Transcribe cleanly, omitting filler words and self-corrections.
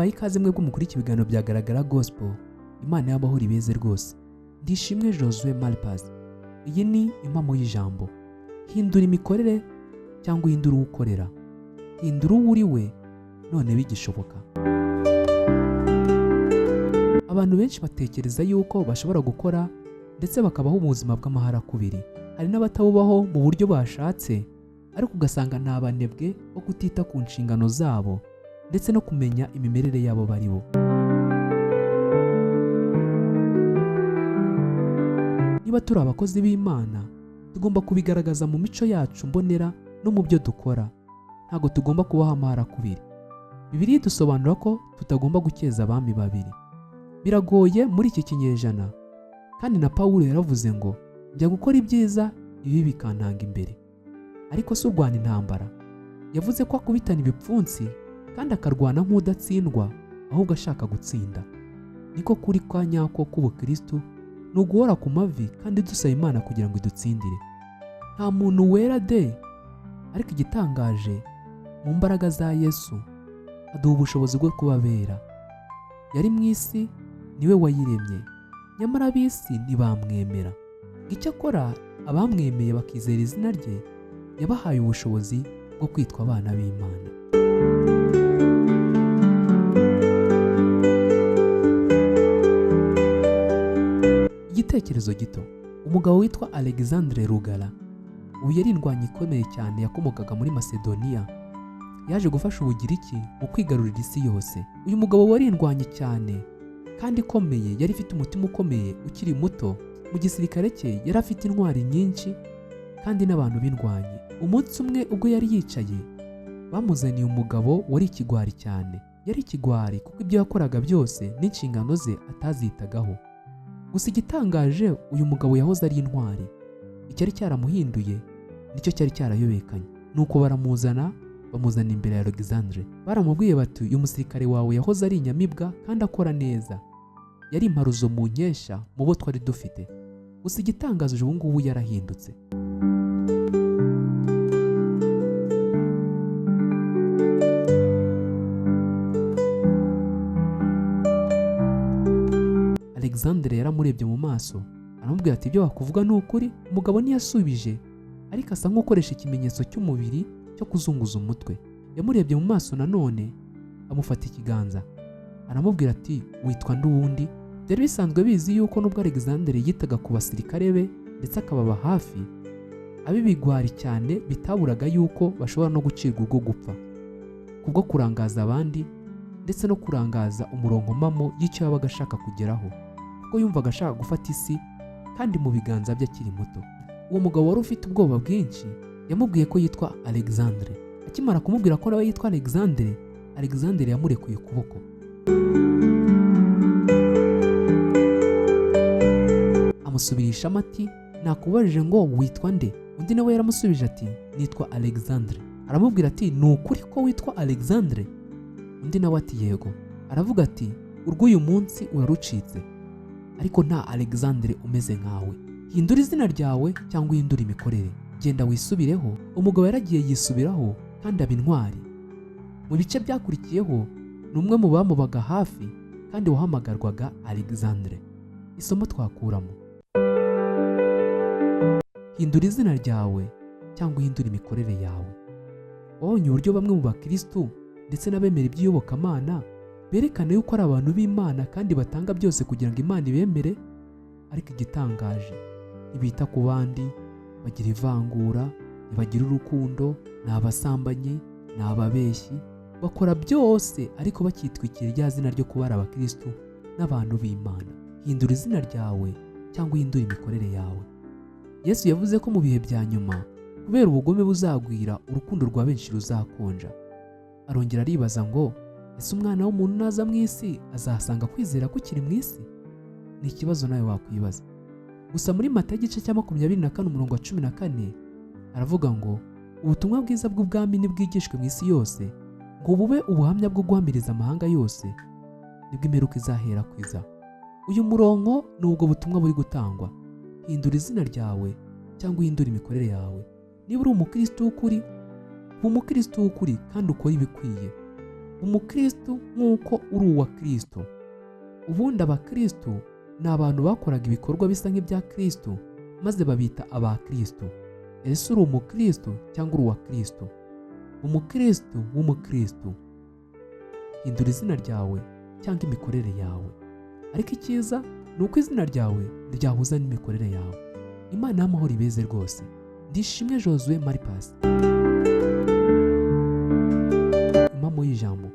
Mbahaye ikaze mwebwe mukuri ibiganiro bya Garagara Gospel. Imana y'amahoro ibeze rwose. Ndishimwe Josue Malpas. Iyi ni impamo y'ijambo. Hindura imikorere cyangwa uhindure uwo ukorera. Hindura uwo uri we none bigishoboka. Abantu benshi batekereza yuko bashobora gukora ndetse bakabaho ubuzima bw'amaharakubiri. Hari n'abatabubaho mu buryo bashatse, ariko ugasanga ni abanebwe bo kutita ku nshingano zabo ndetse no kumenya imimerere yabo bari bo. Niba turi abakozi b'Imana, tugomba kubigaragaza mu mico yacu mbonera no mu byo dukora. Ntabwo tugomba kubaho amaharakubiri. Bibiliya idusobanura ko tutagomba gukeza abami babiri. Biragoye muri iki kinyejana, kandi na Pawulo yaravuze ngo njya gukora ibyiza ibi bikantanga imbere. Ariko si urwana intambara. Yavuze ko akubitana ibipfunsi kandi akarwana nk'udatsindwa ahubwo ashaka gutsinda. Niko kuri kwa nyako k'ubukristu ni uguhora ku mavi kandi dusaba Imana kugira ngo idutsindire. Nta muntu wera de, ariko igitangaje mu mbaraga za Yesu aduha ubushobozi bwo kubabera. Yari mu isi, niwe wayiremye, nyamara ab'isi ntibamwemera. Icyakora abamwemeye bakizera izina rye, yabahaye ubushobozi bwo kwitwa abana b'Imana. Igitekerezo gito. Umugabo witwa Alexandre Rugara, ubu yari indwanyi ikomeye cyane yakomokaga muri Macedonia, yaje gufasha Ubugiriki mu kwigarurira isi yose. Uyu mugabo wari indwanyi cyane kandi ikomeye, yari ifite umutima ukomeye ukiri muto. Mu gisirikare cye yari afite intwari nyinshi kandi n'abantu b'indwanyi. Umunsi umwe ubwo yari yicaye, bamuzaniye umugabo wari ikigwari cyane. Yari ikigwari kuko ibyo yakoraga byose n'inshingano ze atazitagaho. Gusa igitangaje, uyu mugabo yahoze ari intwari. Icyari cyaramuhinduye nicyo cyari cyarayobekanye. Nuko baramuzana, bamuzana imbere ya Alexandre. Baramubwiye bati uyu musirikare wawe yahoze ari inyamibwa kandi akora neza. Yari imparuzo mu nkesha mu bo twari dufite. Gusa igitangaje ubu ngubu yarahindutse. Alexandre yaramurebye mu maso, aramubwira ati ibyo bakuvuga ni ukuri. Umugabo ntiyasubije, ariko asa nk'ukoresha ikimenyetso cy'umubiri cyo kuzunguza umutwe. Yamurebye mu maso nanone, amufata ikiganza, aramubwira ati witwa nduwundi. Byari bisanzwe bizi yuko nubwo Alexandre yitaga ku basirikare be ndetse akababa hafi, ab'ibigwari cyane bitaburaga yuko bashobora no gucirwa urwo gupfa kubwo kurangaza abandi ndetse no kurangaza umurongo mpamo y'icyo yabaga ashaka kugeraho, kuko yumvaga ashaka gufata isi kandi mu biganza bye akiri muto. Uwo mugabo wari ufite ubwoba bwinshi yamubwiye ko yitwa Alexandre. Akimara kumubwira ko nawe yitwa Alexandre, Alexandre yamurekuye ukuboko. Amusubirishamo ati nakubajije ngo witwa nde? Undi nawe yaramusubije ati nitwa Alexandre. Aramubwira ati ni ukuri ko witwa Alexandre? Undi nawe ati yego. Aravuga ati urw'uyu munsi urarucitse, ariko nta Alexandre umeze nkawe. Hindura izina ryawe cyangwa uhindure imikorere, genda wisubireho. Umugabo yaragiye yisubiraho kandi aba intwari. Mu bice byakurikiyeho ni umwe mu bamubaga hafi kandi wahamagarwaga Alexandre. Isomo twakuramo: hindura izina ryawe cyangwa uhindure imikorere yawe. Wabonye uburyo bamwe mu bakristu ndetse n'abemera iby'iyobokamana berekana yuko ari abantu b'Imana kandi batanga byose kugira ngo Imana ibemere, ariko igitangaje ntibita ku bandi, bagira ivangura, ntibagira urukundo, ni abasambanyi, ni ababeshyi, bakora byose ariko bakitwikira rya zina ryo kuba ari abakristu n'abantu b'Imana. Hindura izina ryawe cyangwa uhindure imikorere yawe. Yesu yavuze ko mu bihe bya nyuma kubera ubugome buzagwira, urukundo rwa benshi ruzakonja. Arongera aribaza ngo ese umwana w'umuntu naza mu isi azasanga kwizera kukiri mu isi? Ni ikibazo nawe wakwibaza. Gusa muri Matayo igice cya 24 umurongo wa 14 aravuga ngo ubutumwa bwiza bw'ubwami nibwigishwe mu isi yose, ngo bube ubuhamya bwo guhamiriza amahanga yose, nibwo imperuka izahera kwiza. Uyu murongo ni ubwo butumwa buri gutangwa. Hindura izina ryawe cyangwa uhindure imikorere yawe. Niba uri umukristo w'ukuri, ba umukristo w'ukuri kandi ukore ibikwiye. Umukristo nk'uko uri uwa Kristo. Ubundi abakristo ni abantu bakoraga ibikorwa bisa nk'ibya Kristo, maze babita abakristo. Ese uri umukristo cyangwa uri uwa Kristo? Umukristo w'umukristo. Hindura izina ryawe cyangwa imikorere yawe, ariko icyiza ni uko izina ryawe ryahuza n'imikorere yawe. Imana y'amahoro ibeze rwose. Ndishimwe Josue Maripasi. Impamo y'ijambo.